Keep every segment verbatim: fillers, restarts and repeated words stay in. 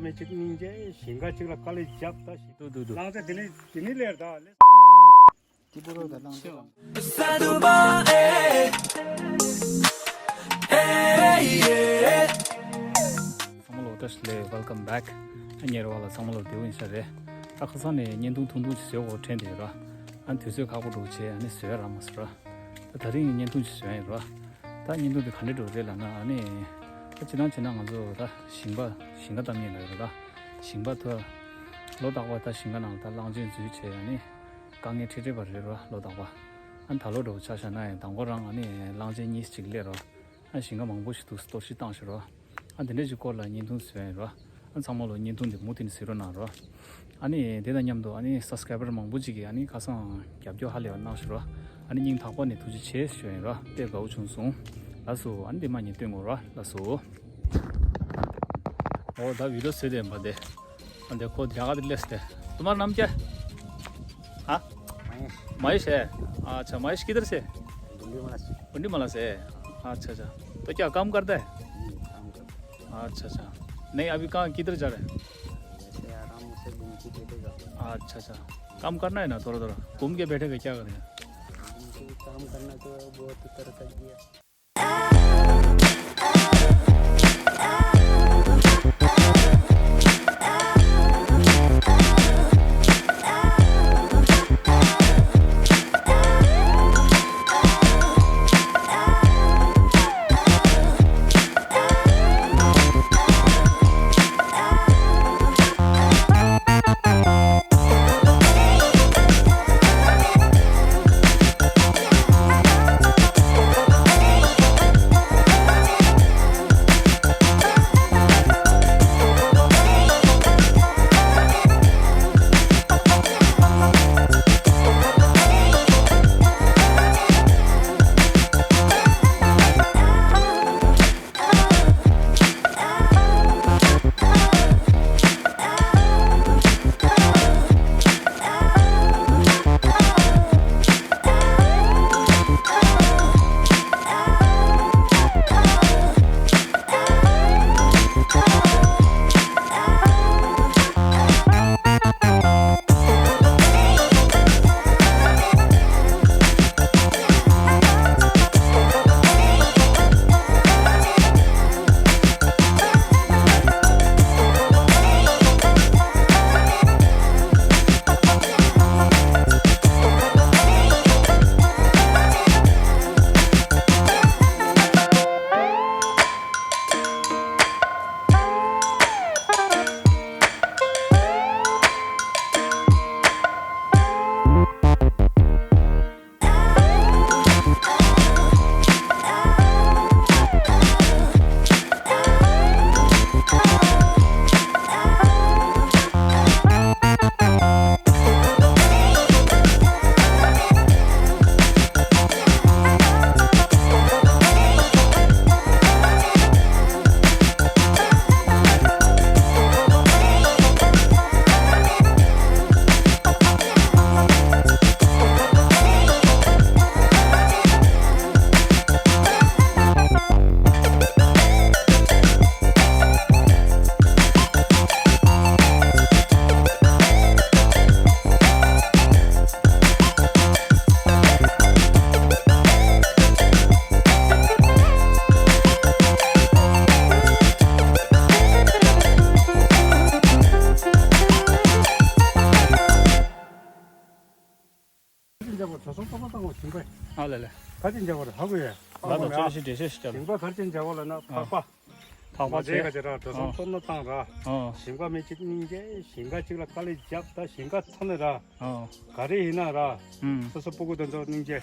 མི་གཅིག་སྙིང་རྗེ་ཞིང་ཁ་གཅིག་ལ་དཀའ་ལས་བརྒྱབ་ད་ཞིང་། དུ་དུ་དུ། ལང་ཚེ་དེ་ནི་དེ་ནི་ལེར་ད་ལེ། ཏི་པུ་རོ་ད་ལང་ཚེ། ཚང་མ་ལོ་བཀྲ་ཤིས་བདེ་ལེགས། Welcome back། ཉེ་རང་ལ་ཚང་མ་ལོ་བདེ་པོ་ཡིན་ས་རེད། ད་ཁ་སང་ནས་བརྙན་ཐུང་ཐུང་ཐུང་ཅིག་བཟོས་འོ་དྲན་དེ་ཡོད་ར། ཨ་ནི་དུས་ཚོད་ཁག་པོ་འགྲོ་བྱས་ཨ་ནི་བཟོས་ར་མ་ཟེར་ར། ད་ད་རིང་བརྙན་ཐུང་ཅིག་བཟོས་ཡིན་ར། ད་བརྙན་ཐུང་དེ་ག་འདྲ་འགྲོ་རེད་ལབ་ན་ཨ་ནི། ད་སྤྱིར་བཏང་བྱས་ན་ང་ཚོ་ད་ཞིང་པ་ཞིང་ཁ་གཏམ་ངན་ལབ་ཡོད་ར། ཞིང་པ་ཐོ། ལོ་རྟག་པར་ད་ཞིང་ཁ་ནང་ལ་ད་གླང་ཆེན་འཛུལ་བྱས་ཨ་ནི། དཀའ་ངལ་འཕྲད་འཕྲད་པ་རེད་ར་ལོ་རྟག་པ། ཨ་ནི་ད་ལོ་འགྲོ་ཆ་བཞག་ན་ཡང་དང་པོ་རང་ཨ་ནི་གླང་ཆེན་གཉིས་ཅིག་སླེབས་ར། ཨ་ཞིང་ཁ་མང་པོ་ཞིག་འདུག་གཏོར་བཤིག་བཏང་ཤག་ར། ཨ་དེ་འདྲ་ཞིག་སྐོར་ལ་བརྙན་ཐུང་བཟོས་ཡིན་ར། ཨ་ཚང་མ་ལོ་བརྙན་ཐུང་འདི་མུ་མཐུད་ནས་གཟིགས་རོགས་གནང་ར། ཨ་ནི་དེ་དང་མཉམ་དུ་ཨ་ནི་སབ་སི་ཀ་རའི་བར་མང་པོ་ཅིག་གིས་ཨ་ནི་ཁ་སང་རྒྱབ་སྐྱོར་ཧ་ལས་པ་གནང་ཤག་ར། ཨ་ནི་སྙིང་ཐག་པ་ནས་ཐུགས་རྗེ་ཆེ་ཞུ་ཡིན་ར། དཔེ་དགའ་བོ་བྱུང་སོང་། ལགས་སོ། ཨ་ནི་དེ་མ་ཉིན་སྟོན་དགོས་ར། ལགས་སོ། འོ་ད་བི་ཌི་ཡོ་བཟོས་དེ་མ་དེ། ཨ་འདི་ཁོ་རྒྱ་གར་དེ་སླེབས་ཏེ། तुम्हारा नाम क्या है? हाँ? महेश। महेश है? अच्छा, महेश किधर से? गुंडीमाला से। गुंडीमाला से? अच्छा, अच्छा। तो क्या काम करता है? हम्म, काम करता है। अच्छा, अच्छा। नहीं, अभी कहाँ, किधर जा रहे हैं? ऐसे आराम से घूम के बैठेगा। अच्छा, अच्छा। काम करना है ना थोड़ा, थोड़ा। घूम के बैठेगा, क्या करेगा? घूम के काम करना तो बहुत तरह का किया। ག་ཅི་འཇགས་པ་གྲོ་སོང་ཐོག་མ་བཏང་བ་ཞིང་པས། ཨ་ལ་ལ། ག་ཅི་འཇགས་པ་རེད་ཧ་གོ་ཡ། ང་དང་ཅོ་ཤི་འགྲེལ་བཤད་ཞིག་བརྒྱབ། ཞིང་པ་ག་ཅི་འཇགས་པ་ལ་ན་ཨ། ཕག་པ། ཕག་པ་མ་བྱས་བྱས། ག་ཅི་ར་གྲོ་སོང་ཨ། ཐོག་མ་བཏང་ར། ཨ། ཞིང་པ་མི་གཅིག་སྙིང་རྗེ་ཞིང་ཁ་གཅིག་ལ་དཀའ་ལས་བརྒྱབ་ད་ཞིང་ཁ་ཐོན་ནས་ར། ཨ། ག་རེ་ཡིན་ན་ར། ཨུམ། སོ་སོ་སྤུ་གུ་དེ་ཚོ་སྙིང་རྗེ།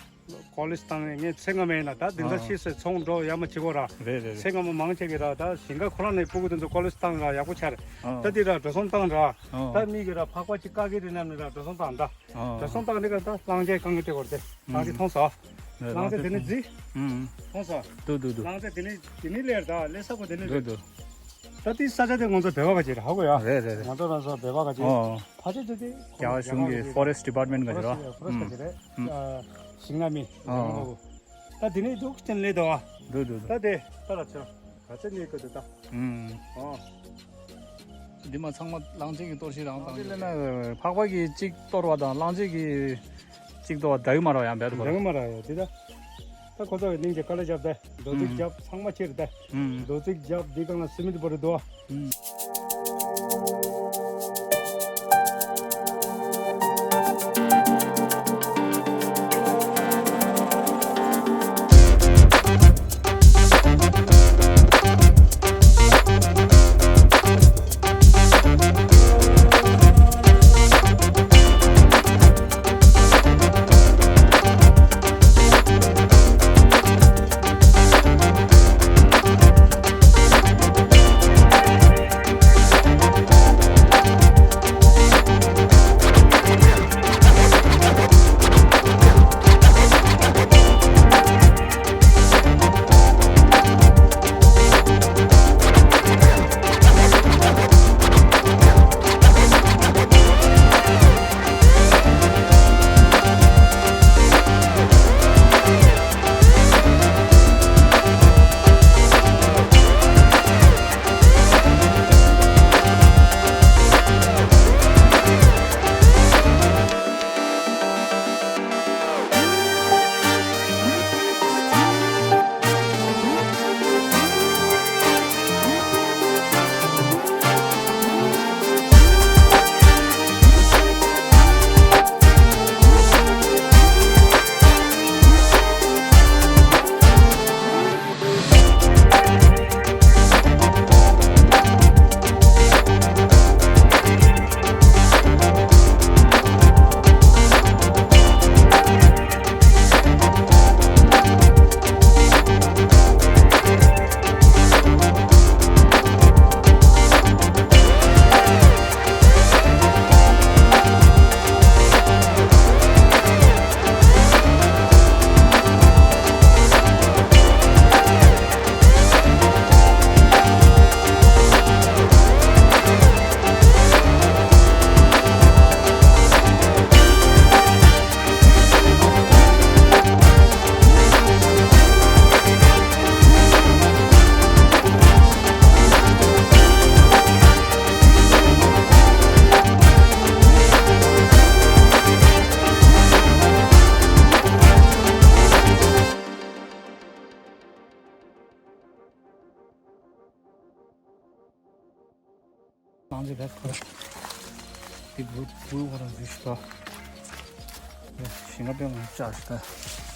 ཀོ་ལེ་ཇི་བཏང་ནས་ངས་ཚེ་སྔ་མ་ཡིན་ན་ད་འདི་འདྲ་ཨ། ཤི་སོས་ཚོང་འགྲོ་ཡག་མ་བྱེད་གོ་ར། རེད་རེད་རེད། ཚེ་སྔ་མ་མང་ཆེ་གི་ར་ད་ཞིང་ཁ་ཁོ་རང་ནས་སྤུ་གུ་དེ་ཚོ་ཀོ་ལེ་ཇི་བཏང་ར་ཡག་པོ་ཆགས་རེད། ཨ། ད་འདི་ར་གྲོ་སོང་བཏང་ར། ཨ། ད་མི་གི་ར་ཕག་པ་ཅིག་ཀ་གི་རི་ནམ་ནས་ར་གྲོ་སོང་བཏང་ད། ཨ། གྲོ་སོང་བཏང་ནི་ག་ད་གླང་ཆེན་གང་གི་སྤྲད་གོ་ར་དེ་གླང་ཆེན་མཐོང་སོང་། ཨ། གླང་ཆེན་དེ་ནི་རྫི། ཨུམ། མཐོང་སོང་། འདུག་འདུག་འདུག་གླང་ཆེན་དེ་ནི་དེ་ནི་ལེར་ད་ལེ་ས་གོ་དེ་ནི་འདུག་ལེར། འདུག་ད་དེ་ས་ཆ་དེ་ང་ཚོ་བེ་བ་ག་ཅིག་རེད་ཧ་གོ་ཡ། རེད་རེད་རེད། ང་ཚོ་རང་ཚོ་བེ་བ་ག་ཅིག་ཨོ། ཕ་ཆེ་ཚོ་དེ་རྒྱ་གར་གཞུང་གི་ཕོ་རེ་སི་ཊི་ཌི་པཱར་ཊི་མེན་ཊི་ག་ཅིག་རེད། ཕོ་རེ་སི་ཊི་ག་ཅིག་རེད། ཨུམ། ཨ། ཞིང་ནག་མི་ཨོ། ཡང་གོ་གོ་ད་དེ་ནས་འདུག་ཅན་ལེ་དོ། འདུག་འདུག་འདུག་ད་དེ་ད་ལ་ཆོ་ག་ཚོད་ནས་གོ་དུ་ད། ཨུམ། ཨོ། འདི་མ་ཚང་མ་གླང་ཆེན་གྱི་གཏོར་བཤིག་རང་དང་། དེ་ལས་ན་ཕག་པ་གིས་གཅིག་གཏོར་བ་དང་གླང་ཆེན་གྱིས་གཅིག་གཏོར་བ་འདྲ་གི་མ་རེད་ཡང་བལ་དུ་འདྲ་གི་མ་རེད་ཡ། དེ་ད་ད་ཁོ་ཚོ་གི་སྙིང་རྗེ་དཀའ་ལས་བརྒྱབ་ད་རྡོ་བརྩིགས་ཨུམ་བརྒྱབ་ཚང་མ་ཁྱེར་ད། ཨུམ་རྡོ་བརྩིགས་བརྒྱབ་འདི་སྒང་ལ་སི་མིན་ཊི་བོར་འདུག་ཨ། ཨུམ། གླང་ཆེན་བེད་ཁོ་ར། དེ་བུ་བུ་ཁོ་ར་འཛུལ་ཤི་ད། ཞིང་ཁ་པའི་ངོ་བཅག་ཤི་ད།